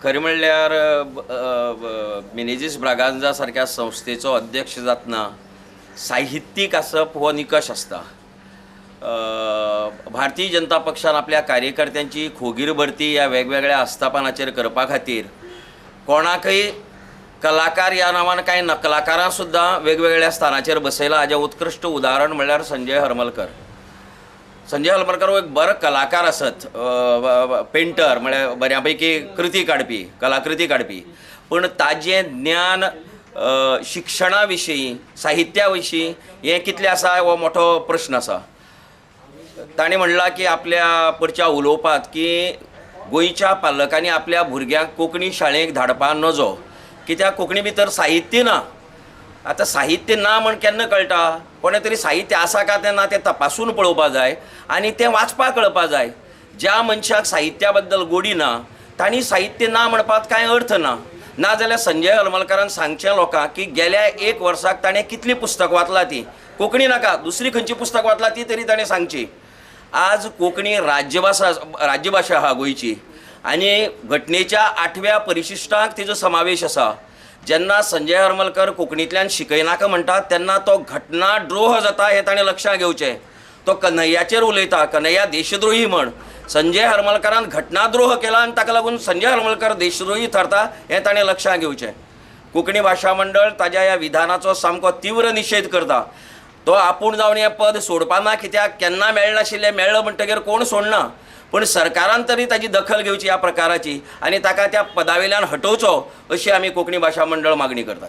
खरें म्हणल्यार मिनेझीस ब्रागांझा सारक्या संस्थेचो अध्यक्ष जातना साहित्यीक आसप हो निकश आसता. भारतीय जनता पक्षान आपल्या कार्यकर्त्यांची खोगीर भरती ह्या वेगवेगळ्या आस्थापनाचेर करपा खातीर कोणाकय कलाकार ह्या नांवान कांय नकलाकारां सुद्दां वेगवेगळ्या स्थानाचेर बसयला. हाजें उत्कृश्ट उदाहरण म्हणल्यार संजय हरमलकर. संजय हरमलकर हो एक बरो कलाकार आसत, पेंटर म्हळ्यार बऱ्या पैकी कृती काडपी, कलाकृती काडपी, पूण ताजें ज्ञान शिक्षणा विशीं, साहित्या विशीं हें कितलें आसा हो मोठो प्रश्न आसा. ताणें म्हणलां की आपल्या परच्या उलोवपांत की गोंयच्या पालकांनी आपल्या भुरग्यांक कोंकणी शाळेक धाडपा नजो, कित्याक कोंकणी भितर साहित्य ना. आतां साहित्य ना म्हण केन्ना कळटा? कोणें तरी साहित्य आसा काय तें ना तें तपासून पळोवपा जाय आनी तें वाचपाक कळपा जाय. ज्या मनशाक साहित्या बद्दल गोडी ना तांणी साहित्य ना म्हणपाक कांय अर्थ ना. नाजाल्यार संजय हरमलकारान सांगचें लोकांक की गेल्या एक वर्साक ताणें कितलीं पुस्तक वाचलां तीं, कोंकणी नाका दुसरी खंयची पुस्तक वाचलां ती तरी ताणें सांगची. आज कोंकणी राज्यभाशा राज्यभाशा आहा गोंयची आनी घटनेच्या 8व्या परिशिश्टाक तिजो समावेश आसा. जेन्ना संजय हरमलकर कोंकणींतल्यान शिकयनाका म्हणटा तेन्ना तो घटनाद्रोह जाता हें ताणें लक्षांत घेवचें. तो कन्हैयाचेर उलयता, कन्हैया देशद्रोही म्हण. संजय हरमलकरान घटनाद्रोह केला आनी ताका लागून संजय हरमलकर देशद्रोही थारता हें ताणें लक्षांत घेवचें. कोंकणी भाशा मंडळ ताज्या ह्या विधानाचो सामको तीव्र निशेध करता. तो आपूण जावन हें पद सोडपा ना, कित्याक केन्ना मेळनाशिल्लें, मेळ्ळो म्हणटगीर कोण सोडना, पूण सरकारान तरी ताजी दखल घेवची ह्या प्रकाराची आनी ताका त्या पदा वयल्यान हटोवचो अशी आमी कोंकणी भाशा मंडळ मागणी करतात.